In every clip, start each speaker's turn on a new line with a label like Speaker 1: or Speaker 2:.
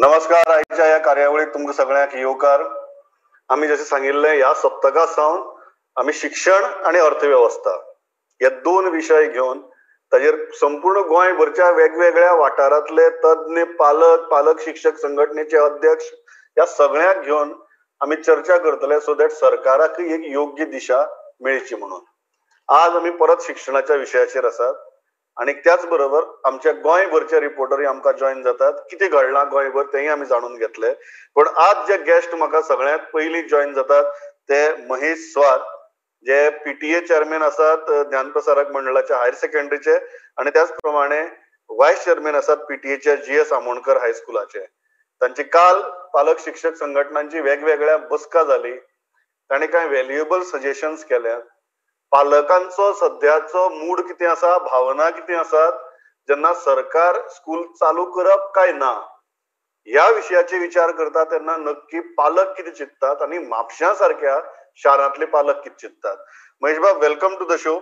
Speaker 1: नमस्कार. आयच्या ह्या कार्यावळीक तुमकां सगळ्यांक येवकार. आमी जशें सांगिल्लें, ह्या सप्तका सावन आमी शिक्षण आनी अर्थवेवस्था हे दोन विशय घेवन ताजेर संपूर्ण गोंयभरच्या वेगवेगळ्या वाठारांतले तज्ञ, पालक, पालक शिक्षक संघटनेचे अध्यक्ष ह्या सगळ्यांक घेवन आमी चर्चा करतले, सो that सरकाराकय एक योग्य दिशा मेळची म्हणून. आज आमी परत शिक्षणाच्या विशयाचेर आसात आनी त्याच बरोबर आमच्या गोंयभरचे रिपोर्टरी आमकां जॉयन जातात. कितें घडलां गोंयभर तेंय आमी जाणून घेतले. पण आज जे गेस्ट म्हाका सगळ्यांत पयलीं जॉयन जातात ते महेश स्वार, जे पीटीए चेअरमॅन आसात ज्ञानप्रसारक मंडळाच्या हायर सेकंडरीचे, आनी त्याच प्रमाणे वायस चेअरमॅन आसात पीटीएच्या जीएस आमोणकर हायस्कुलाचे. तांची काल पालक शिक्षक संघटनांची वेगवेगळ्या बसका जाली. तांणी कांय व्हॅल्युएबल सजेशन्स केल्यात. पालकांचो सद्याचो मूड कितें आसा, भावना कितें आसात जेन्ना सरकार स्कूल चालू करप काय ना ह्या विशयाचे विचार करता तेन्ना नक्की पालक कितें चिंततात आनी म्हापश्या सारक्या शारांतले पालक कितें चिंततात. महेश बाब, welcome to the show.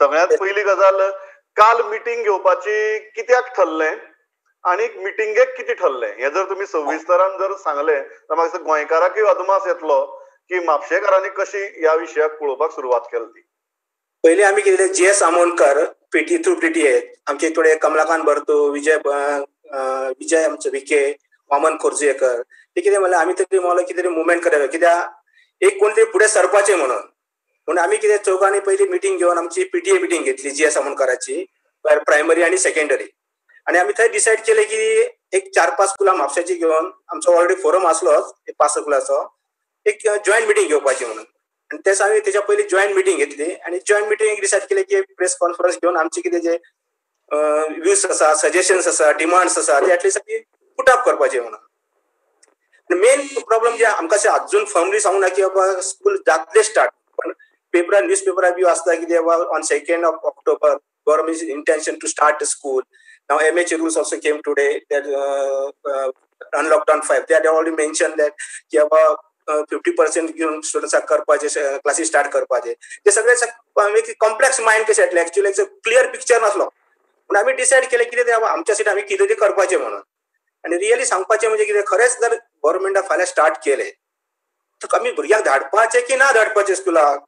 Speaker 1: सगळ्यांत पयली गजाल, काल मिटींग घेवपाची कित्याक ठरलें आनी मिटिंगेक कितें ठरलें हें जर तुमी सविस्तरान जर सांगलें तर म्हाका गोंयकाराकय अदमास येतलो की म्हापशेकारांनी कशी ह्या विशयाक पळोवपाक सुरवात केली ती.
Speaker 2: पयलीं आमी कितें G S Amonkar PT through PTA, आमचे थोडे कमलाकांत भरतो, विजय विजय आमचो विके, वामन खोर्जुयेकर, ते कितें म्हणलें आमी तरी म्हणलो कितें तरी मुवमेंट करया, कित्याक एक कोण तरी फुडें सरपाचें म्हणून. म्हणून आमी कितें चौगांनी पयलीं मिटींग घेवन आमची पीटीए मिटींग घेतली जी एस आमोणकराची, प्रायमरी आनी सेकंडरी. आनी आमी थंय डिसायड केलें की एक 4-5 स्कुलां म्हापशाची घेवन, आमचो ऑलरेडी फोरम आसलोच एक 5 स्कुलाचो, एक जॉयंट मिटींग घेवपाची म्हणून. आनी तेच आमी तेच्या पयलीं जॉयंट मिटींग घेतली आनी जॉयंट मिटींग डिसायड केलें की एक प्रेस कॉन्फरन्स घेवन आमचे कितें जे व्यूज आसा, सजेशन्स आसा, डिमांड्स आसा ते एटलिस्ट आमी पुट अप करपाचे म्हणून. मेन प्रॉब्लम जे आमकां अशें अजून फर्मली सांगूंक ना की बाबा स्कूल जातले स्टार्ट, पण पेपरार न्यूज पेपरार बी आसता की बाबा on 2nd of October government intention to start the school. Now MHA rules also came today that on lockdown 5 they had already mention that की बाबा 50% घेवन स्टुडंट्साक करपाचे, क्लासीस स्टार्ट करपाचे. ते सगळे कॉम्प्लेक्स मायंड कशें येतलें, एक्चुअली क्लियर पिक्चर नासलो. पूण आमी डिसायड केलें कितें तें आमच्या सीट आमी कितें तरी करपाचें म्हणून. आनी रियली सांगपाचें म्हणजे कितें, खरेंच जर गव्हर्मेंटान फाल्यां स्टार्ट केलें तर आमी भुरग्यांक धाडपाचें की ना धाडपाचें स्कुलाक,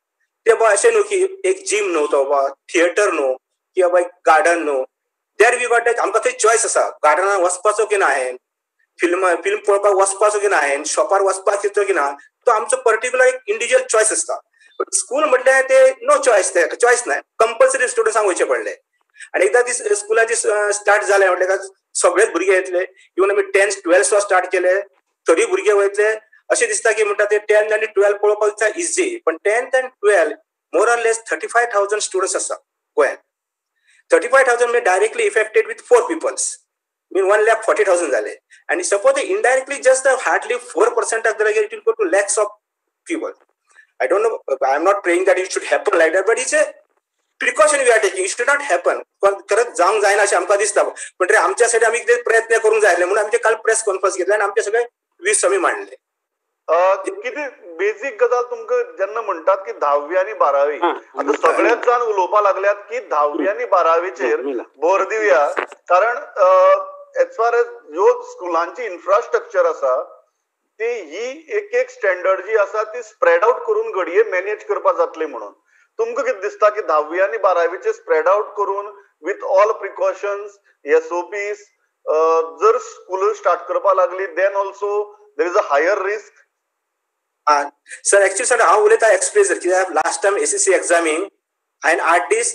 Speaker 2: ते बाबा अशें न्हू की एक जीम न्हू तो बाबा, थिएटर न्हू की बाबा एक गार्डन न्हू. There we got that आमकां थंय चॉयस आसा, गार्डनान वचपाचो की ना, हांवें फिल्म पळोवपाक वचपाचो की ना, हांवें शॉपार वचपाचो की ना, तो आमचो पर्टिक्युलर एक इंडिविज्युअल चॉयस आसता. बट स्कूल म्हटल्यार ते नो चॉयस, ते चॉयस ना, कंपल्सरी स्टुडंट्सांक वयचें पडलें. आनी एकदां ती स्कुलाची स्टार्ट जालें म्हटल्यार सगळेच भुरगे येतले. इवन आमी 10th 12th start केले तरी भुरगे वयतले अशें दिसता की म्हणटा ते 10th आनी 12th पळोवपाक दिसता इजी, पण 10th आनी 12th more or less 35,000 students आसा गोंयांत. 35,000 म्हणजे directly affected with 4 peoples, mean 1,40,000 जाले. आनी suppose indirectly just hardly 4% जाल्यार it will go to lakhs of people. I don't know, I am not praying that it should happen like that, but it's a precaution we are taking, it should not happen. खरंच जावंक जायना अशें आमकां दिसता, पण तरी आमच्या side आमी कितें प्रयत्न करूंक जाय म्हणून आमी काल प्रेस कॉन्फरन्स घेतले आनी आमचे सगळे व्यूज आमी मांडले.
Speaker 1: कितें बेजीक गजाल तुमकां जेन्ना म्हणटात की 10वी आनी 12वी, आतां सगळेच जाण उलोवपाक लागल्यात की 10वी आनी 12वीचेर भर दिवया, कारण एज फार एज ह्यो स्कुलांची इन्फ्रास्ट्रक्चर आसा ती ही एक एक स्टँडर्ड जी आसा ती स्प्रेड आवट करून घडये मॅनेज करपाक जातली म्हणून. तुमकां कितें दिसता की 10वी आनी 12वीचे स्प्रेड आवट करून विथ ऑल प्रिकॉशन्स एसओपीस जर स्कूल स्टार्ट करपाक लागली then also there is a higher risk?
Speaker 2: Sir actually sir हांव उलयता एक्सपिरियन्स, कित्याक लास्ट टायम एसएससी एग्जामीक हांवें 8 दीस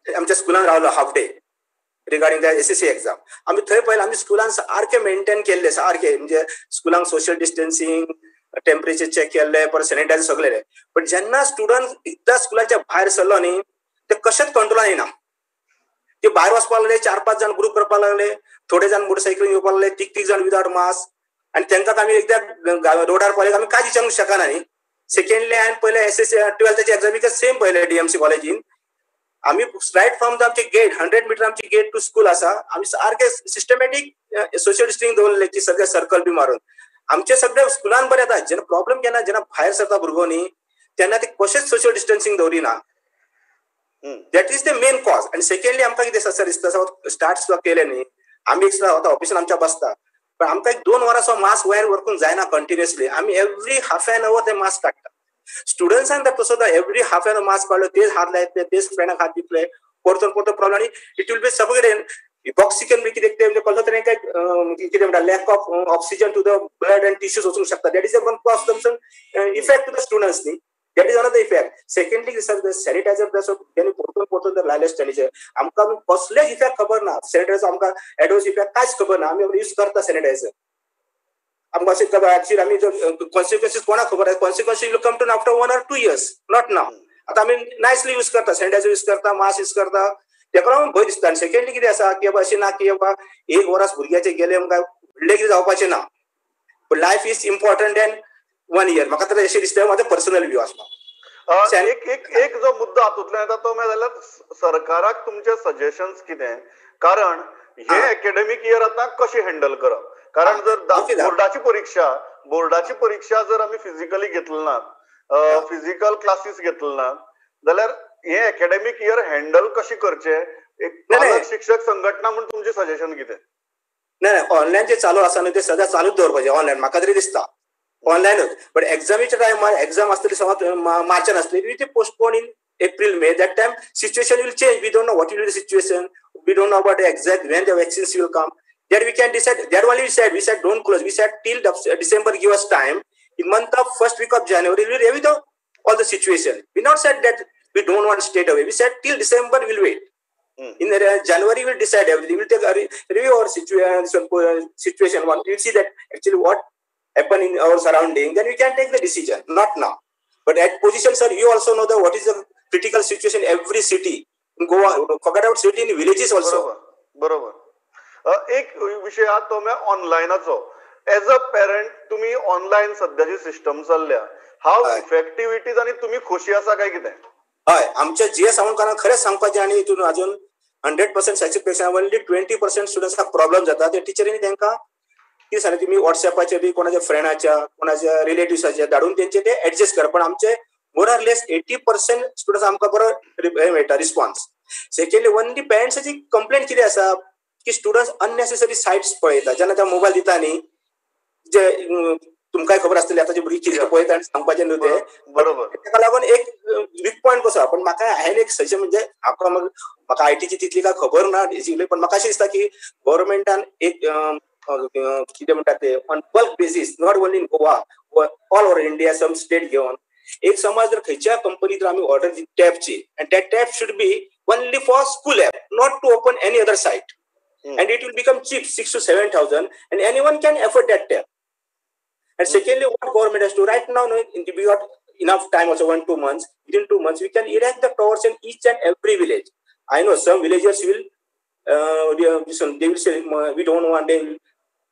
Speaker 2: आमच्या स्कुलान रावलो, half day regarding the SSC exam. आमी थंय पळयलें आमी स्कुलान सारकें मेंटेन केल्लें, सारकें म्हणजे स्कुलांक सोशल डिस्टन्सिंग, टेम्परेचर चॅक केल्लें, परत सॅनिटायझर सगळें. बट जेन्ना स्टुडंट एकदां स्कुलाच्या भायर सरलो न्ही ते कशेंच कंट्रोलान येना. ते भायर वचपाक लागले, 4-5 जाण ग्रूप करपाक लागले, थोडे जाण मोटरसायकलीन येवपाक लागले, 3-3 जाण विदाउट मास्क. आनी तांकां आमी एकदां रोडार पळयले आमी कांयच विचारूंक शकना न्ही. सेकंडली हांवें पयलें एसएससी 12थाचे एग्जामीक सेम पळयलें डीएमसी कॉलेजीन. आमी रायट फ्रॉम the आमचे गेट 100 मिटर आमची गेट टू स्कूल आसा, आमी सारके सिस्टमॅटीक सोशल डिस्टन्सिंग दवरलें की सगळे सर्कल बी मारून. आमचे सगळे स्कुलान बरें येता, जेन्ना प्रॉब्लम केन्ना जेन्ना भायर सरता भुरगो न्ही तेन्ना ते कशेंच सोशल डिस्टन्सिंग दवरिना, that is the main cause. आनी सेकंडली आमकां कितें सर दिसता, स्टार्ट सुद्दां केलें न्ही आमी एक सुद्दां ऑफिसान आमच्या बसता, पण आमकां एक 2 वरां मास्क वयर व्हरूंक जायना कंटिन्युअसली. आमी एवरी हाफ एन our ते मास्क काडटा. स्टुडंट्सान तर तसो every half an hour mask काडलो, तेच हात लायतले, तेच फ्रेंडाक हात दितले, परतून परतून प्रॉब्लेम. आनी it will be suffocated. Hypoxican बी कितें ते कसलो तरी काय कितें म्हणटा lack of oxygen to the blood and tissues वचूंक शकता. That is a one cause effect to the students न्ही. That is another effect. Secondly sir, sanitizer त्यांनी परतून परतून जर लायले सॅनिटायझर, आमकां कसलेच इफेक्ट खबर ना. सॅनिटायझर आमकां एडवर्स इफेक्ट कांयच खबर ना. आमी यूज करता सॅनिटायझर, आमकां अशें एक्चुअली आमी कॉन्सिक्वन्सीस कोणाक खबर आसा. Consequences will come to after 1 or 2 years, not now. आतां आमी नायसली यूज करता, सॅनिटायझर यूज करता, मास्क यूज करता, तेका लागून भंय दिसता. आनी सेकंडली कितें आसा की बाबा अशें ना की बाबा एक वरस भुरग्याचें गेलें काय व्हडलें कितें जावपाचें ना. But life is important than 1 year. म्हाका तर अशें दिसता, म्हाजो पर्सनल व्यू आसा.
Speaker 1: एक एक एक जो मुद्दो हातूंतल्यान येता तो जाल्यार सरकाराक तुमचे सजेशन्स कितें, कारण हे एकेडमीक इयर आतां कशें हँडल करप? कारण जर बोर्डाची परीक्षा जर आमी फिजिकली घेतली ना, फिजिकल क्लासीस घेतले ना, जाल्यार हे एकेडमीक इयर हँडल कशें करचें? एक पालक शिक्षक संघटना म्हूण तुमचें सजेशन कितें?
Speaker 2: नाही, ऑनलायन जे चालू आसा न्हू ते सदां चालूच दवरपाचें ऑनलायन. म्हाका तरी दिसता ऑनलायनूच. बट एग्जामीच्या टायमार एग्जाम आसतली समज मार्चान आसतली, we postpone in April May. That time situation will change. We don't know what will be the situation, we don't know about exact when the vaccines will come. That we can decide. That only we said don't close. We said till December give us time. In month of first week of January we review the all the situation. We not said that we don't want straight away. We said till December we'll wait. In the January we'll decide everything. We'll take a review our situation. One, we'll see that actually what happened in our surrounding. Then we can take the decision. Not now. But at position, sir, you also know the what is the critical situation every city. In Goa, forget about city, in villages also.
Speaker 1: बरोबर. एक विषय हा तो ऑनलायनाचो. As a parent तुम्ही online सध्याची system चल्ल्या, हाव effective it is आनी तुम्ही खोशी आसा काय कितें?
Speaker 2: हय, आमच्या जीएस सावंतकारांक खरेंच सांगपाचें आनी हितून अजून 100% सॅटिस्फॅक्शन. ओन्ली 20% स्टुडंट्सांक प्रॉब्लेम जाता. ते टिचरींनी तांकां कितें सांगलें, तुमी वॉट्सॅपाचेर बी कोणाच्या फ्रेंडाच्या कोणाच्या रिलेटिव्साच्या धाडून तेंचे ते एडजस्ट कर. पण आमचे मोर आर लेस 80% स्टुडंट्स आमकां बरो हे मेळटा रिस्पॉन्स. सेकंडली ओन्ली पेरंट्साची कंप्लेन कितें आसा की स्टुडंट्स अननेसेसरी सायट्स पळयता. जेन्ना ते मोबायल दिता न्ही, जे तुमकांय खबर आसतली आतांची भुरगीं कितें पळयता आनी सांगपाचें न्हू तें.
Speaker 1: बरोबर.
Speaker 2: ताका लागून एक वीक पॉयंट कसो. पण म्हाका हांवें एक सजेशन म्हणजे म्हाका आयटीची तितली काय खबर ना बेसिकली, पण म्हाका अशें दिसता की गव्हर्मेंटान एक कितें म्हणटा ते on bulk basis, not only in Goa, all over India, some state घेवन एक समज जर खंयच्या कंपनी जर आमी ऑर्डर दिली टॅबची, and that tab should be only for school app, not to open any other site. And it will become cheap, 6,000 to 7,000, and anyone can afford that tab. And secondly, what government has to right now, we got enough time also, 1-2 months. Within 2 months, we can erect the towers in each and every village. I know some villagers will, they will say, we don't want, they will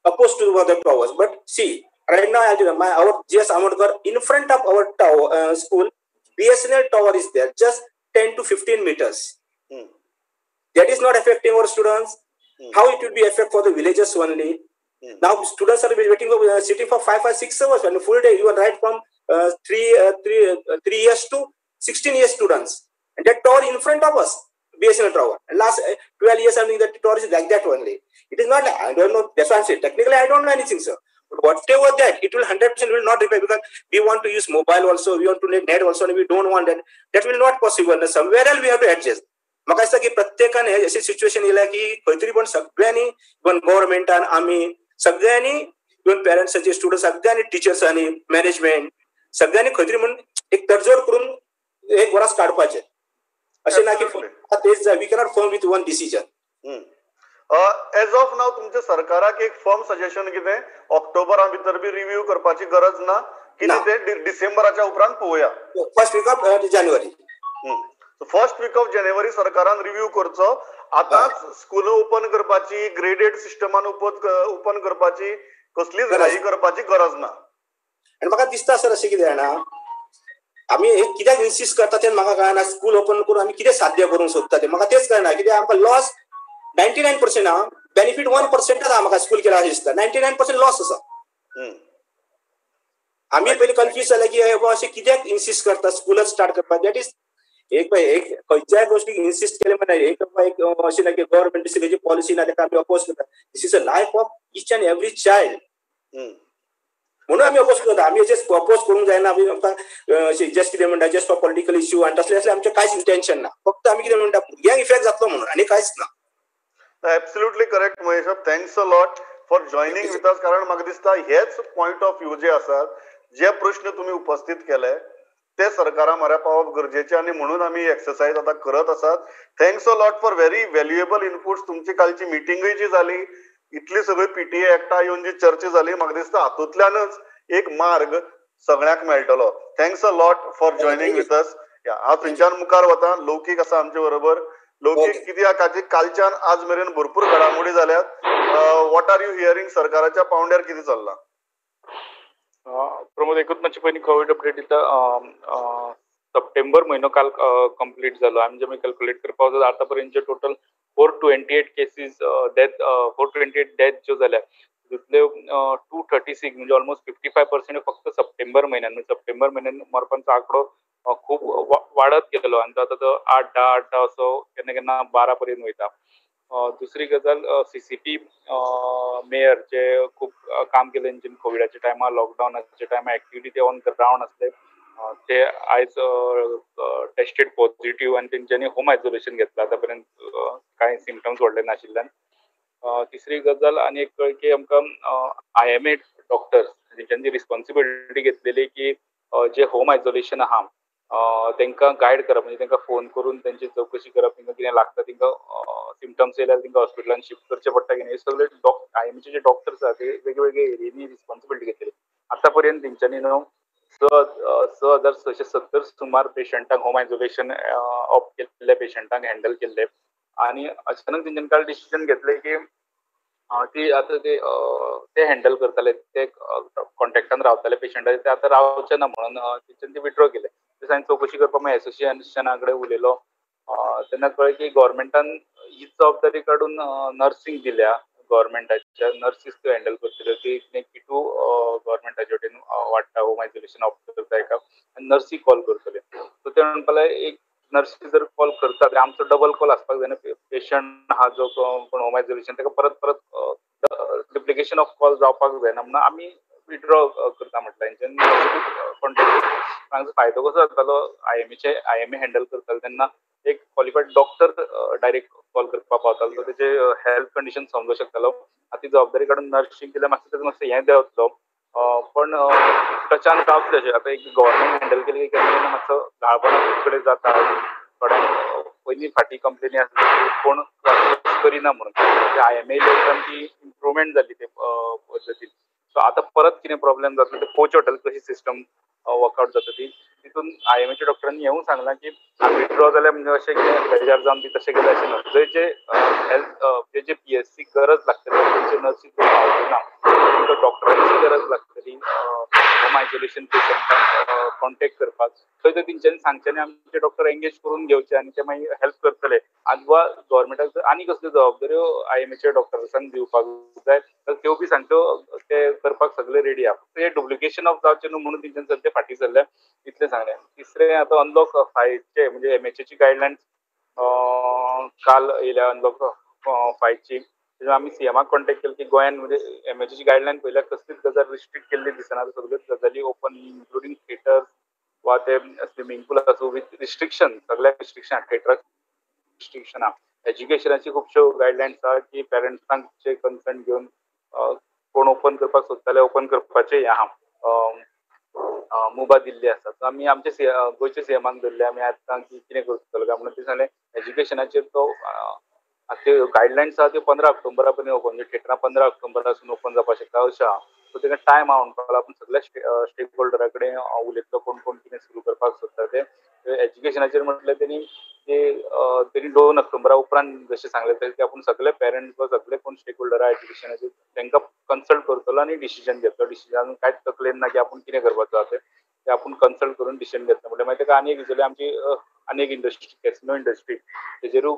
Speaker 2: oppose to other towers. But see, right now, I'll tell you, our GS Amonkar, in front of our tower, school, BSNL tower is there, just 10 to 15 meters. That is not affecting our students. How it will be affect for the villagers only? Now students are waiting for, sitting for 5 or 6 hours and full day. You are right from 3 years to 16 years students, and that tower in front of us, BSNL tower. And last 12 years, I mean, that tower is like that only. It is not. I don't know. That's why I'm saying technically I don't know anything, sir. But whatever that, it will 100% will not repair, because we want to use mobile also, we want to net also, and we don't want that. That will not possible. Now, somewhere else we have to adjust. म्हाका दिसता की प्रत्येकान अशी situation येयल्या की खंय तरी पण सगळ्यांनी, इवन गव्हर्मेंटान, आमी सगळ्यांनी, इवन पेरंट्सांचे स्टुडंट सगळ्यांनी, टिचर्सांनी, मॅनेजमेंट सगळ्यांनी खंय तरी म्हण एक तडजोड करून एक वरस काडपाचें. अशें ना की तेच जाय, we cannot firm with one decision.
Speaker 1: As of now तुमच्या सरकाराक एक फर्म सजेशन कितें, ऑक्टोबरा भितर बी रिव्यू करपाची गरज ना, कितें ते डिसेंबराच्या उपरांत पळोवया.
Speaker 2: First week of January.
Speaker 1: First week of January सरकारान रिव्यू करचो. आतांच स्कूल ओपन करपाची, ग्रेडेड सिस्टमान ओपन करपाची कसलीच घाई करपाची गरज ना.
Speaker 2: आनी म्हाका दिसता सर अशें कितें जाणा, आमी हे कित्याक इन्सिस्ट करता तें म्हाका कळना. स्कूल ओपन करून आमी कितें साध्य करूंक सोदता तें म्हाका तेच कळना. कित्याक आमकां लॉस 99% आहा, बेनिफीट 1% आहा. म्हाका स्कूल केला अशें दिसता. 99% लॉस आसा. आमी पयलीं कन्फ्यूज जाले की अशें कित्याक इन्सिस्ट करता स्कूलच स्टार्ट करपाक. That is एक एक खंयच्याय गोष्टीक इन्सिस्ट केले म्हणल्यार एक एक अशें ना की गव्हर्मेंट खंयची पॉलिसी ना ताका आमी अपोज करता. This is a life of each and every child म्हणून आमी अपोज करता. आमी जस्ट अपोज करूंक जायना. आमी आमकां जस्ट कितें म्हणटा जस्ट फॉर पॉलिटिकल इश्यू आनी तसलें असलें आमचें कांयच इंटेन्शन ना. फक्त आमी कितें म्हणटा भुरग्यांक इफेक्ट जातलो म्हणून आनी कांयच ना.
Speaker 1: Absolutely correct Mahesh, thanks a lot for joining with us. कारण म्हाका दिसता हेच पॉयंट ऑफ व्यू जे आसात, जे प्रश्न तुमी उपस्थित केले ते सरकारा म्हऱ्या पावप गरजेचे आनी म्हणून आमी एक्सरसाइज आतां करत आसात. Thanks a lot for very valuable inputs. तुमची कालची मिटिंगूय जी जाली, इतली सगळी पीटीए एकठांय येवन जी चर्चा जाली, म्हाका दिसता हातूंतल्यानच एक मार्ग सगळ्यांक मेळटलो. Thanks a lot for joining with us. हांव थंयच्यान मुखार वता. लौकीक आसा आमचे बरोबर. लौकीक, कितें कालच्यान आज मेरेन भरपूर घडामोडी जाल्यात. What are you hearing? सरकाराच्या पावंड्यार कितें चल्लां?
Speaker 3: प्रमोद, एकूच मातशें पयलीं कोवीड अपडेट दिता. सप्टेंबर म्हयनो काल कंप्लीट जालो. आमी जेन्ना कॅल्कुलेट करपाक वचत आतां पर्यंतचे टोटल 428 केसीस डेथ, 428 डेथ ज्यो जाल्या तितुंतल्यो 236 म्हणजे ऑलमोस्ट 55% फक्त सप्टेंबर म्हयन्यान. म्हणजे सप्टेंबर म्हयन्यान मरपांचो आंकडो खूब वाडत गेलो आनी तो आतां तो 8, 10, 8, 10 असो केन्ना केन्ना 12 पर्यंत वयता. दुसरी गजाल, सीसीपी मेयर जे खूब काम केलें तेंच्यानी कोविडाच्या टायमार, लॉकडावनाच्या टायमार एक्टिविटी ते ऑन ग्रावंड आसले, ते आयज टेस्टेड पॉझिटिव्ह आनी तेंच्यांनी होम आयसोलेशन घेतला. आतां पर्यंत कांय सिमटम्स व्हडले नाशिल्ल्यान. तिसरी गजाल आनी एक कळ्ळी की आमकां आयएमए डॉक्टर्स तेंच्यांनी रिस्पॉन्सिबिलिटी घेतलेली की जे होम आयसोलेशन आहा तांकां गायड करप, म्हणजे तांकां फोन करून तेंची चवकशी करप, तांकां कितें लागता, तांकां सिमटम्स येयल्यार तांकां हॉस्पिटलान शिफ्ट करचें पडटा की न्ही, हे सगळे आयएमएचे जे डॉक्टर्स आहा ते वेगवेगळे एरियांनी रिस्पॉन्सिबिलिटी घेतलेली. आतां पर्यंत तेंच्यांनी न्हू 6670 सुमार पेशंटांक होम आयसोलेशन ऑप्ट केल्ले पेशंटांक हँडल केल्ले. आनी अचानक तेंच्यांनी काल डिसिजन घेतलें की ती आतां ते हँडल करताले, ते कॉन्टेक्टान रावताले पेशंटाचे, ते आतां रावचे ना म्हणून तेंच्यांनी ते विथड्रॉ केले. तशें हांवें चवकशी करपाक मागीर एसोसिएशना कडेन उलयलो तेन्ना कळ्ळें की गव्हर्मेंटान ही जबाबदारी काडून नर्सींक दिल्या. गव्हर्मेंटाच्या नर्सीस त्यो हँडल करतल्यो, ती कितें किटू गव्हर्मेंटाचे वटेन वाडटा, होम आयसोलेशन ऑप्ट करता एका, आनी नर्सी कॉल करतल्यो. सो ते म्हणपाक लागले एक नर्सी जर कॉल करता जाल्यार आमचो डबल कॉल आसपाक जायना. पेशंट आहा जो कोण होम आयसोलेशन ताका परत परत डुप्लिकेशन ऑफ कॉल जावपाक जायना म्हणून आमी विथड्रॉ करता म्हटलें. हेंच्यांनी कॉन्टेक्ट हांगा फायदो कसो जातालो, आयएमएचे आयएमए हँडल करताले तेन्ना एक क्वॉलिफायड डॉक्टर डायरेक्ट कॉल करपाक पावतालो, तो तेजे हेल्थ कंडिशन समजूंक शकतालो. आतां ती जबाबदारी काडून नर्सींक दिल्यार मातसो तेजो मातसो हें देंवतलो, पण टचान रावतलें. अशें आतां एक गव्हर्मेंट हँडल केली की केन्ना केन्ना मातसो घाळपणां कडेन जाता. थोड्यांक पयलीं फाटीं कंप्लेनी आसली की कोण करिना म्हणून, आयएमए उपरांत ती इम्प्रुवमेंट जाली ते पद्दतीन. सो आतां परत कितें प्रॉब्लेम जातलो ते कोच हॉटेल कशी सिस्टम वर्कआउट जाता ती, तितून आयएमएच्या डॉक्टरांनी येवन सांगलां की विथड्रॉ जाल्यार म्हणजे अशें कितें बेजार जावन बी तशें केलें अशें ना. जंय जे हेल्थ जे जे पीएससी गरज लागतली तेंचे नर्सी पावचे ना, तांकां डॉक्टरांची गरज लागतली होम आयसोलेशन पेशंटांक कॉन्टेक्ट करपाक, थंय तर तेंच्यांनी सांगचें आमचे डॉक्टर एंगेज करून घेवचे आनी ते मागीर हेल्प करतले. आनी वा गव्हर्मेंटाक जर आनी कसल्यो जबाबदाऱ्यो आयएमएच्या डॉक्टर्सांक दिवपाक जाय तर त्यो बी सांगच्यो, ते करपाक सगळे रेडी आहा. फक्त हे डुप्लिकेशन ऑफ जावचें न्हू म्हणून तेंच्यांनी सद्या फाटीं सरल्या इतलें सांगलें. तिसरें, आतां अनलॉक 5चे म्हणजे एमएचएची गायडलायन्स काल येयल्या अनलॉक 5ची. तेन्ना आमी सीएमाक कॉन्टेक्ट केलो की गोंयान म्हणजे एमएचएची गायडलायन पळयल्यार कसलीच गजाल रिस्ट्रिक्ट केल्ली दिसना, सगळ्योच गजाली ओपन इन्क्लुडींग थिएटर्स वा ते स्विमींग पूल आसूं विथ रिस्ट्रिक्शन, सगळ्याक रिस्ट्रिक्शन, थिएटराक रिस्ट्रिक्शन आहा. एज्युकेशनाची खुबश्यो गायडलायन्स आहा की पेरंट्सांचे कन्सर्न घेवन कोण ओपन करपाक सोदताले ओपन करपाचें हें आहा, मुभा दिल्ली आसा. सो आमी आमचे गोंयच्या सीएमाक धरले आमी आतां की कितें करतलो काय म्हणून. ते सांगलें एज्युकेशनाचेर तो त्यो गायडलायन्स आहा त्यो 15 ऑक्टोबरा पर्यंत ओपन, म्हणजे थिएटरां 15 ऑक्टोबरासून ओपन जावपाक शकता अशें आहा. सो ताका टायम आहा म्हणपाक लागलो. आपूण सगळ्या स्टेक होल्डरा कडेन उलयतलो कोण कोण कितें सुरू करपाक सोदता ते. एज्युकेशनाचेर म्हटलें तेणी तेणी 2 ऑक्टोबरा उपरांत जशें सांगलें तशें आपूण सगळे पेरंट्स वा सगळे कोण स्टेक होल्डर आहा एज्युकेशनाचेर तांकां कन्सल्ट करतलो आनी डिसिजन घेतलो. डिसिजन कांयच तकलेन ना की आपूण कितें करपाचो आहा ते आपूण कन्सल्ट करून डिसिजन घेतलो. म्हणल्यार मागीर ताका आनी एक विचारलें, आमची आनी एक इंडस्ट्री कॅसिनो इंडस्ट्री तेजेरूय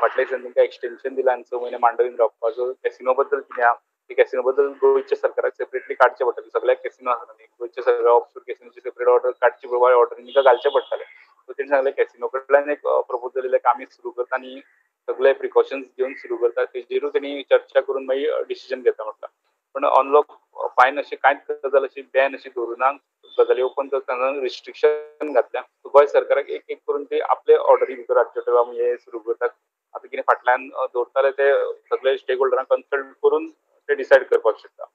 Speaker 3: फाटल्या दिसांनी तांकां एक्सटेन्शन दिलां आनी 6 म्हयने मांडवीन रावपाचो. कॅसिनो बद्दल कितें आहा, ते कॅसिनो बद्दल गोंयच्या सरकाराक सेपरेटली काडचें पडटलें. सगळ्याक कॅसिनो आसा न्ही, गोंयच्या सगळ्या ऑफशोर कॅसिनोची सेपरेट ऑर्डर काडची, ऑर्डर तांकां घालचें पडटलें. सो तेणी सांगलें कॅसिनो कडल्यान एक प्रपोजल येयलें की आमी सुरू करता आनी सगळे प्रिकॉशन्स घेवन सुरू करता, तेजेरूय तेणी चर्चा करून मागीर डिसिजन घेता म्हटलां. पण अनलॉक फायन अशें कांयच गजाल अशी बॅन अशी दवरूं ना, गजाली ओपन करतना रिस्ट्रिक्शन घातल्या. गोंय सरकाराक एक एक करून ते आपले ऑर्डरी भितर हाडचे पडटा, आमी हे सुरू करतात आतां कितें फाटल्यान दवरताले ते सगळे स्टेक होल्डरांक कन्सल्ट करून ते डिसायड करपाक शकता.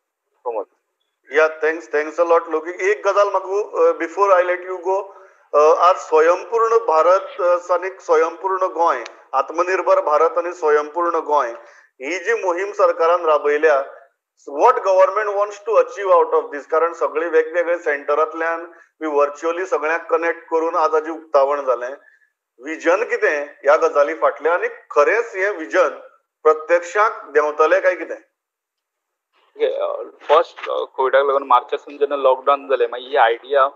Speaker 3: Pramod.
Speaker 1: Yeah, thanks a lot Lokik. एक गजाल म्हाका before I let you go, आज स्वयंपूर्ण भारत आनी स्वयंपूर्ण गोंय, आत्मनिर्भर भारत आनी स्वयंपूर्ण गोंय ही जी मोहीम सरकारान राबयल्या, what government wants to achieve out of this? कारण सगळे वेगवेगळे सेंटरांतल्यान व्हर्च्युअली सगळ्यांक कनेक्ट करून आज हाजें उक्तावण जालें. विजन कितें ह्या गजाली फाटलें आनी खरेंच हें विजन प्रत्यक्षाक देंवतलें काय कितें?
Speaker 3: फर्स्ट कोविडाक लागून मार्चासून जेन्ना लॉकडावन जालें मागीर ही आयडिया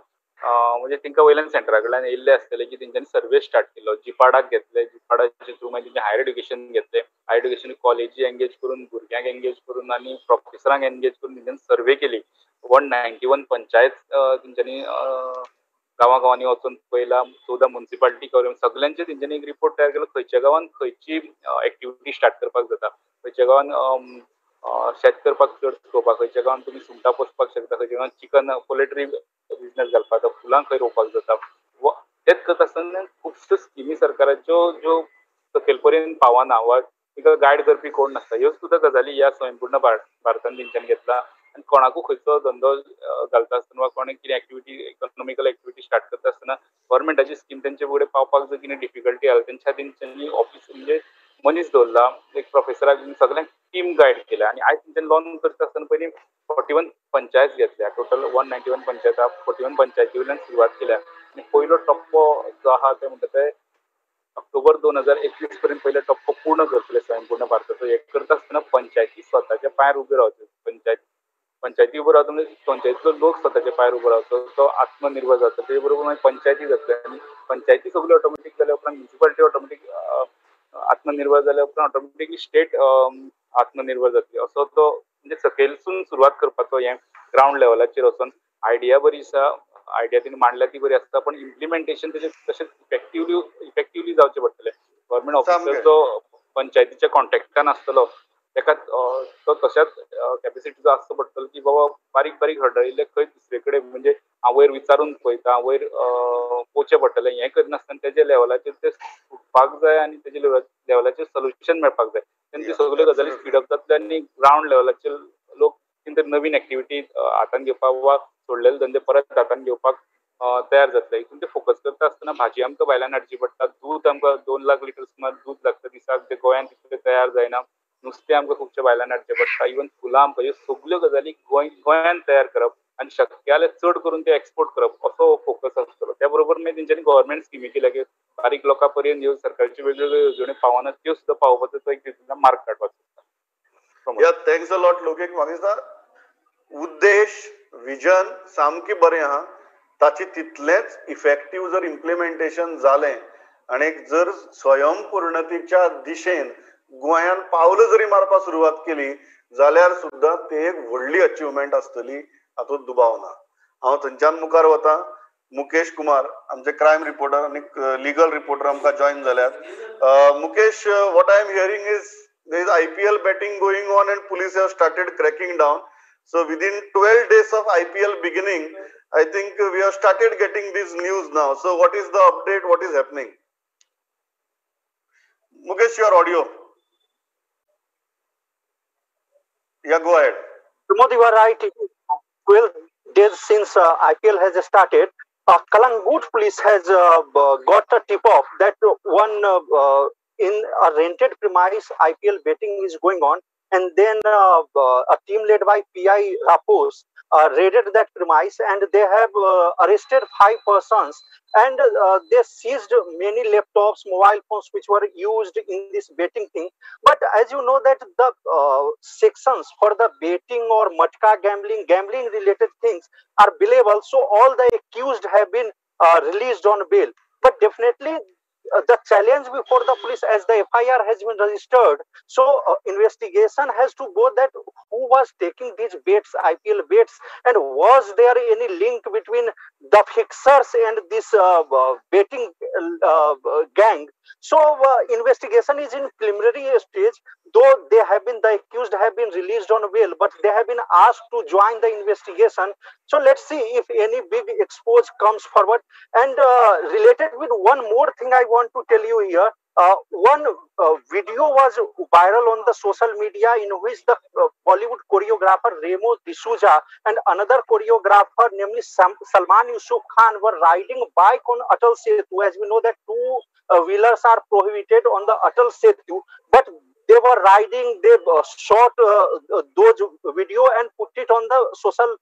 Speaker 3: म्हणजे तांकां वयल्यान सेंटरा कडल्यान येयल्ले आसतले की तेंच्यांनी सर्वे स्टार्ट केलो, जिपाडाक घेतले, जिपाडाचे थ्रू मागीर तेंचे हायर एड्युकेशन घेतले, हायर एड्युकेशन कॉलेजी एंगेज करून भुरग्यांक एंगेज करून आनी प्रोफेसरांक एंगेज करून तेंच्यांनी सर्वे केली. 191 पंचायत तेंच्यांनी गांवा गांवांनी वचून पळयला, 14 मुन्सिपालिटी करून सगल्यांचे तेंच्यांनी एक रिपोर्ट तयार केलो, खंयच्या गांवान खंयची एक्टिविटी स्टार्ट करपाक जाता, खंयच्या गांवान शेत करपाक चड स्कोप आसा, खंयच्या गांवान तुमी सुंगटां पोसपाक शकता, खंयच्या गांवान चिकन पोल्ट्री बिजनेस घालपाक जाता, फुलां खंय रोवपाक जाता. तेच करता आसतना खुबश्यो स्किमी सरकाराच्यो ज्यो सकयल पर्यंत पावना वा तिका गायड करपी कोण नासता, ह्यो सुद्दां गजाली ह्या स्वयंपूर्ण भारतान तेंच्यांनी घेतला. आनी कोणाकूय खंयचो धंदो घालता आसतना वा कोणें कितें एक्टिविटी इकॉनॉमिकल एक्टिविटी स्टार्ट करता आसतना गव्हर्मेंटाची स्कीम तेंचे फुडें पावपाक जर कितें डिफिकल्टी आसली तेंच्या तेंच्यांनी ऑफिस म्हणजे मनीस दवरला, एक प्रोफेसराक सगळ्यांक टीम गायड केल्या. आनी आयज तेंच्यांनी लॉन करता आसतना पयलीं 41 पंचायत घेतल्या, टोटल 191 पंचायत, 41 पंचायती वयल्यान सुरवात केल्या. आनी पयलो टप्पो जो आहा ते म्हणटा ते ऑक्टोबर 2021 पर्यंत पयलो टप्पो पूर्ण करतले स्वयंपूर्ण भारताचो. हे करता आसतना पंचायती स्वताच्या पांयार उब्यो रावच्यो, पंचायती उबो रावता म्हणजे पंचायतीचो लोक स्वताच्या पांयार उबो रावचो, तो आत्मनिर्भर जाता, तेजे बरोबर मागीर पंचायती जातले आनी पंचायती सगळ्यो ऑटोमॅटीक जाल्या उपरांत म्युनिसिपालिटी ऑटोमॅटीक आत्मनिर्भर जाल्या उपरांत ऑटोमॅटिकली स्टेट आत्मनिर्भर जातली. असो तो म्हणजे सकयलसून सुरवात करपाचो, हें ग्रावंड लेवलाचेर वचोन आयडिया बरी आसा, आयडिया तिणें मांडल्या ती बरी आसता, पण इम्प्लिमेंटेशन तेजें तशेंच इफेक्टिवली जावचें पडटलें. गव्हर्मेंट ऑफिसर जो पंचायतीच्या कॉन्टेक्टान आसतलो तेका तो तशाच कॅपेसिटीचो आसचो पडटलो की बाबा बारीक बारीक हडळिल्ले खंय दुसरे कडेन म्हणजे हांव वयर विचारून पळयता, वयर पोवचें पडटलें, हें करिनासतना तेजे लेवलाचेर ते सुटपाक जाय आनी तेजे लेवलाचेर सोल्युशन मेळपाक जाय. तेन्ना त्यो सगल्यो गजाली स्पीड अप जातल्यो आनी ग्रावंड लेवलाचेर लोक कितें तरी नवीन एक्टिविटी हातान घेवपाक वा सोडलेले धंदे परत हातान घेवपाक तयार जातले. हितून ते फोकस करता आसतना भाजी आमकां भायल्यान हाडची पडटा, दूद आमकां 2 लाख लिटर सुमार दूद लागता दिसाक, तें गोंयांत तितलें तयार जायना, नुस्तें आमकां खुबशें भायल्यान हाडचें पडटा, इवन फुलां आमकां, ह्यो सगल्यो गजाली गोंयांत तयार करप आनी शक्य जाल्यार चड करून ते एक्सपोर्ट करप असो फोकस आसतलो. त्या बरोबर मागीर तेंच्यांनी गव्हर्मेंट स्किमी केल्या की बारीक लोकां पर्यंत ह्यो सरकारच्यो वेगवेगळ्यो येवजण्यो पावना त्यो सुद्दां पावोवपाचो तो एक तितूंतल्यान मार्ग काडपाचो.
Speaker 1: या thanks a lot Lokik. म्हाका दिसता उद्देश विजन सामकें बरें आहा, ताची तितलेंच इफेक्टीव जर इम्प्लिमेंटेशन जालें आनी जर स्वयंपूर्णतेच्या दिशेन गोंयान पावलां जरी मारपाक सुरवात केली जाल्यार सुद्दां ते एक व्हडली अचिवमेंट आसतली, हातूंत दुबाव ना. हांव थंयच्यान मुखार वता, मुकेश कुमार आमचे क्रायम रिपोर्टर आनी लिगल रिपोर्टर आमकां जॉयन जाल्यात. Mukesh, what I am hearing is there is IPL betting going on and police have started cracking down. So within 12 days of IPL beginning, I think we have started getting this news now. So what is the update? What is happening? Mukesh, your audio. Yeah, go ahead.
Speaker 4: Pramod, you are right. 12 days since IPL has started, Calangute police has got a tip-off that one in a rented premise IPL betting is going on, and then a team led by PI Rapos raided that premise, and they have arrested 5 persons, and they seized many laptops, mobile phones which were used in this betting thing. But as you know that the sections for the betting or matka gambling, gambling related things are billable, so all the accused have been released on bail. But definitely the challenge before the police, as the FIR has been registered, so investigation has to go that who was taking these bets, IPL bets, and was there any link between the fixers and this betting gang. So investigation is in preliminary stage, though they have been, the accused have been released on bail, but they have been asked to join the investigation. So let's see if any big expose comes forward. And related with one more thing I want to tell you here, one video was viral on the social media in which the Bollywood choreographer Remo D'Souza and another choreographer, namely Salman Yusuf Khan, were riding bike on Atal Setu. As we know that two wheelers are prohibited on the Atal Setu, but they were riding, they shot those video and put it on the social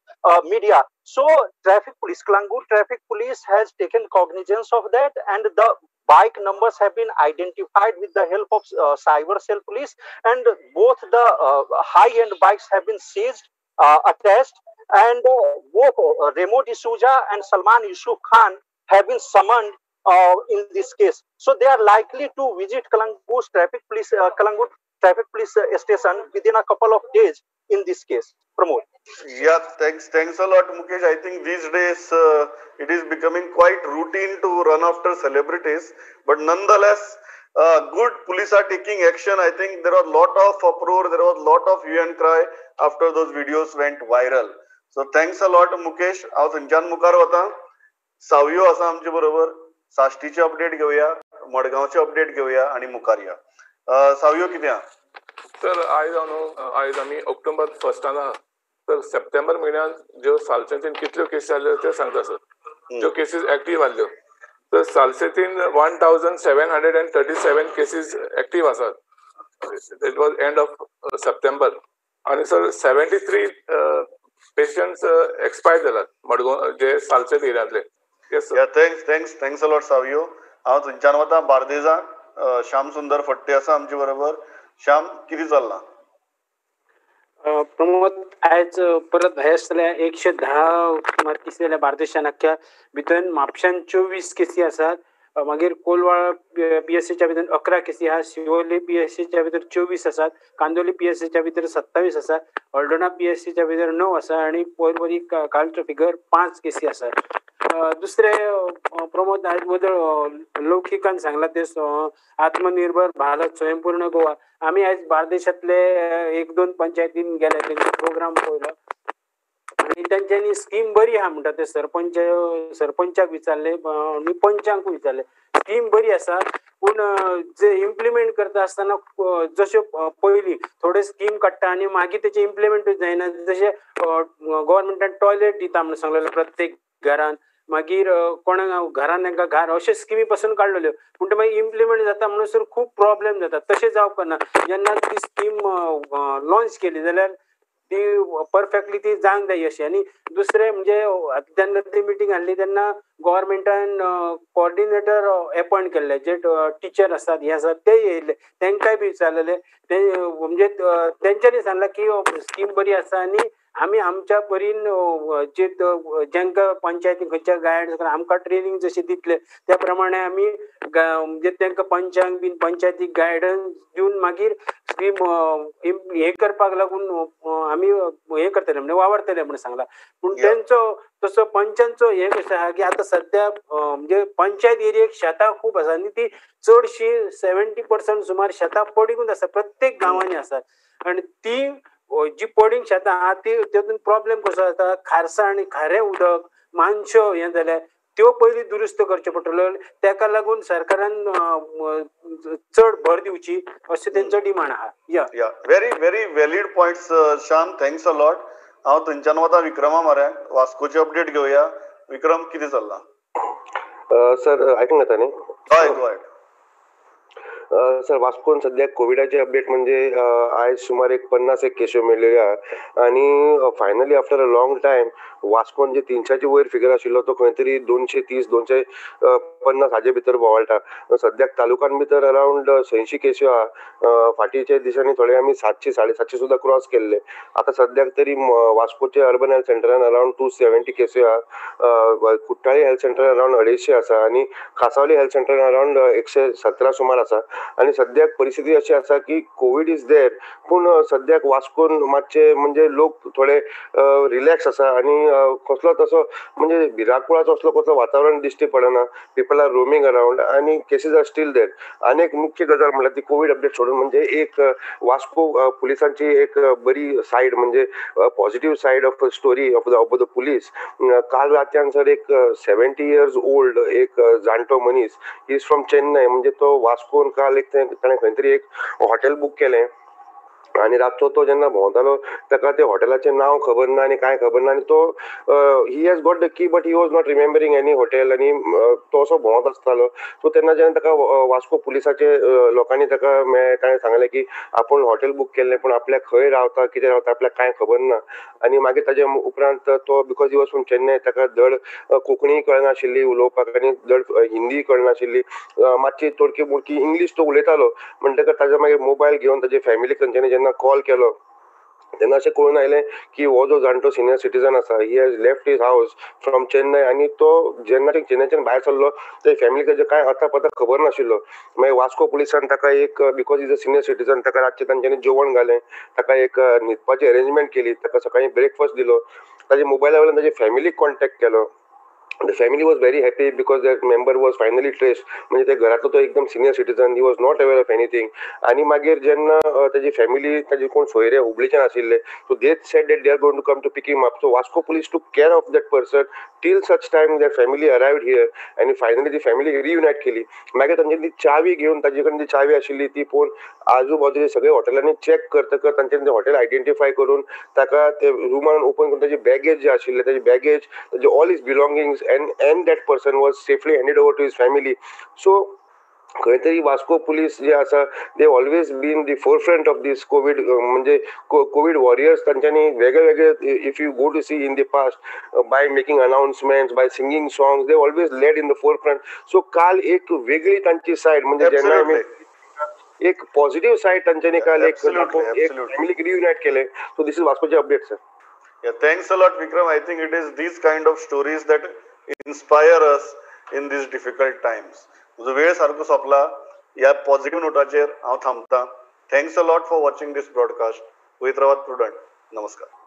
Speaker 4: media. So traffic police, Calangute traffic police has taken cognizance of that, and the bike numbers have been identified with the help of cyber cell police, and both the high-end bikes have been seized, attached, and both Remo D'Souza and Salman Yusuf Khan have been summoned in this case. So they are likely to visit Calangute traffic police station within a couple of days in this case. Pramod.
Speaker 1: Yeah, thanks a lot, Mukesh. I think these days it is becoming quite routine to run after celebrities, but nonetheless, good police are taking action. I think there was a lot of uproar, there was a lot of hue and cry after those videos went viral. So thanks a lot, Mukesh. हांव थंयच्यान मुखार वता. सावयो आसा आमचे बरोबर. साश्टीचे update घेवया, मडगांवचे update घेवया आणि मुखार या. सावयो कितें आहा?
Speaker 5: सर, आयज हांव न्हू, आयज आमी ऑक्टोबर फर्स्टान आहा. तर सप्टेंबर म्हयन्यान ज्यो सालसेतीन कितल्यो केसी जाल्यो त्यो सांगता सर. ज्यो केसीस एक्टीव आहल्यो तर सालसेतीन 1737 केसीस एक्टीव आसात. It was end of September. आनी सर 73 पेशंट्स एक्सपायर जाल्यात मडगांव जे Salcete एरियांतले. Yes sir.
Speaker 1: Thanks thanks a lot Savio. हांव थंयच्यान वता बार्देजाक. श्याम सुंदर फट्टे आसा आमचे बरोबर. श्याम, कितें चल्लां?
Speaker 6: प्रमोद, आयज परत भायर आसतल्या 110 केसी जाल्या बार्देशान अख्ख्या भितर. म्हापशान 24 केसी आसात. मागीर कोलवाळ पीएससीच्या भितर 11 केसी आहा. शिवोली पीएससीच्या भितर 24 आसात. कांदोली पीएससीच्या भितर 27 आसा. हळदोणा पीएससीच्या भितर 9 आसा आनी पयर कालचो फिगर 5 केसी आसात. दुसरे प्रमोद, आयज बदल लौकिकान सांगला ते आत्मनिर्भर भारत स्वयंपूर्ण गोवा. आमी आयज बार्देशांतले 1-2 पंचायतीन गेले, तेंचो प्रोग्राम पळयलो आनी तेंच्यांनी स्कीम बरी आहा म्हणटा ते सरपंचाक विचारले आनी पंचांकूय विचारले. स्कीम बरी आसा, पूण जे इम्प्लिमेंट करता आसतना जश्यो पयलीं थोडे स्कीम काडटा आनी मागीर तेचे इम्प्लिमेंटूय जायना. जशें गव्हर्मेंटान टॉयलेट दिता म्हणून सांगलेलें प्रत्येक घरान, मागीर कोणाक घरान तांकां घर अश्यो स्किमी पासून काडलेल्यो, पूण ते मागीर इम्प्लिमेंट जाता म्हणसर खूब प्रॉब्लेम जाता. तशें जावपाक ना. जेन्ना ती स्कीम लॉन्च केली जाल्यार ती परफेक्टली ती जावंक जाय अशी. आनी दुसरें म्हणजे जेन्ना ती मिटींग आहली तेन्ना गव्हर्मेंटान कोऑर्डिनेटर एपॉयंट केल्ले, जे टिचर आसात हे आसात ते येयल्ले, तेंकांय बी विचारलेले. ते म्हणजे तेंच्यांनी सांगलां की स्कीम बरी आसा आनी आमी आमच्या परीन जे जेंकां पंचायती खंयच्या गायडन्स आमकां ट्रेनींग जशें दितले त्या प्रमाणे आमी म्हणजे तेंकां पंचांक बीन पंचायतीक गायडन्स दिवन मागीर स्कीम हें करपाक लागून आमी हें करतले म्हणजे वावरतले म्हणून सांगलां. पूण तेंचो तसो पंचांचो हें कशें आहा की आतां सद्या म्हणजे पंचायत एरियेक शेतां खूब आसा आनी ती चडशीं 70% सुमार शेतां पडिंगूच आसा, प्रत्येक गांवांनी आसात. आनी ती जी पडींग शेतां आहा ती तेतून प्रॉब्लेम कसो जाता, खारसाण खारें उदक मानश्यो हें जाल्यार त्यो पयलीं दुरुस्त करच्यो पडटल्यो. तेका लागून सरकारान चड भर दिवची अशें तेंचो डिमांड आहा.
Speaker 1: Yeah very very valid points Shyam, thanks a lot. हांव थंयच्यान वता विक्रमा म्हऱ्यांत, वास्कोची अपडेट घेवया. विक्रम, कितें चल्लां?
Speaker 7: सर आयकूंक येता न्ही?
Speaker 1: हय, गो अहेड.
Speaker 7: सर, वास्कोन सद्याक कोविडाचे अपडेट म्हणजे आयज सुमार एक 50 एक केश्यो मेळ्ळेल्यो आहा आनी finally after a long time वास्कोन जे 300 वयर फिगर आशिल्लो तो खंय तरी 230 235 50 हाजे भितर बोवाळटा. सद्याक तालुकान भितर अरावंड 180 केसी आहा. फाटीच्या दिसांनी थोडे आमी 700 750 सुद्दां क्रॉस केल्ले. आतां सद्याक तरी वास्कोचे अर्बन हेल्थ सेंटरान अरावंड 270 केसी आहा, कुट्टाळी हेल्थ सेंटरान अरावंड 250 आसा आनी कासावली हेल्थ सेंटरान अरावंड 117 सुमार आसा. आनी सद्याक परिस्थिती अशी आसा की कोवीड is there, पूण सद्याक वास्कोन मातशे म्हणजे लोक थोडे रिलॅक्स आसा आनी कसलोच असो म्हणजे भिराकुळाचो असलो कसलो वातावरण दिश्टी पडना. पीपल are roaming around आनी केसीस are still there. आनी एक मुख्य गजाल म्हणल्यार ती कोवीड अपडेट सोडून म्हणजे एक वास्को पुलिसांची एक बरी सायड म्हणजे positive side of story of the police. काल रातच्यान सर एक 70 इयर्स ओल्ड एक जाणटो मनीस is from Chennai, म्हणजे तो वास्कोन काल एक ताणें खंय तरी एक हॉटेल बूक केलें आनी रातचो तो जेन्ना भोंवतालो ताका ते हॉटेलाचें नांव खबर ना आनी कांय खबर ना आनी तो he has got the key but he was not remembering any hotel आनी तो असो भोंवत आसतालो. सो तेन्ना जेन्ना ताका वास्को पुलिसाचे लोकांनी ताका मेळ्ळें, ताणें सांगलें की आपूण हॉटेल बूक केल्लें पूण आपल्याक खंय रावता कितें रावता आपल्याक कांय खबर ना. आनी मागीर ताजे उपरांत तो because he was from Chennai ताका धड कोंकणीय कळनाशिल्ली उलोवपाक आनी धड हिंदीय कळनाशिल्ली, मातशी तोडकी मोडकी इंग्लीश तो उलयतालो. म्हणटकच ताजे मागीर मोबायल घेवन ताजे फॅमिलीक तांच्यांनी जेन्ना कॉल केलो तेन्ना अशें कळून आयलें की हो जो जाणटो सिनियर सिटीजन आसा he has left his house from Chennai आनी तो जेन्ना चेन्नयच्यान भायर सरलो ते फॅमिलीक ताजें कांय अता पता खबर नाशिल्लो. मागीर वास्को पुलिसान ताका एक because is a senior citizen ताका रातचें तांच्यांनी जेवण घालें, ताका एक न्हिदपाची अरेंजमेंट केली, ताका सकाळीं ब्रेकफास्ट दिलो, ताजे मोबायला वयल्यान ताजे फॅमिलीक कॉन्टेक्ट केलो. The family was very happy because that member was finally traced. म्हणजे ते घरांतलो तो एकदम senior citizen, he was not aware of anything. आनी मागीर जेन्ना ताजी फॅमिली ताजे कोण सोयरे हुबळीच्यान आशिल्ले so they said that they are going to come to pick him up. So Vasco police took care of that person till such time that family arrived here आनी finally ती फॅमिली रियुनायट केली. मागीर तांच्यांनी ती चावी घेवन ताजे कडेन जी चावी आशिल्ली ती पळोवन आजू बाजूचे सगळे हॉटेलांनी चॅक करतकच तांच्यांनी ते हॉटेल आयडेंटिफाय करून ताका ते रुमान ओपन करून ताजी बॅगेज जे आशिल्ले ताजी बॅगेज ताजे all his belongings and that person was safely handed over to his family. So खंय तरी वास्को पुलीस जे आसा they always been the forefront of this COVID, म्हणजे कोवीड वॉरियर्स. तांच्यांनी वेगळे वेगळे if you go to see in the past by making announcements, by singing songs, they always led in the forefront. So काल एक वेगळी तांची side म्हणजे जेन्ना आमी एक पॉझिटिव्ह सायड तांच्यांनी काल एक फॅमिलीक रियुनायट केलें. So this is वास्कोचे update sir.
Speaker 1: Yeah, thanks a lot, Vikram. I think it is these kind of stories that inspire us in these difficult times. म्हजो वेळ सारको सोंपला. ह्या पॉझिटिव्ह नोटाचेर हांव थांबता. Thanks a lot for watching this broadcast. वयत रावात prudent. नमस्कार.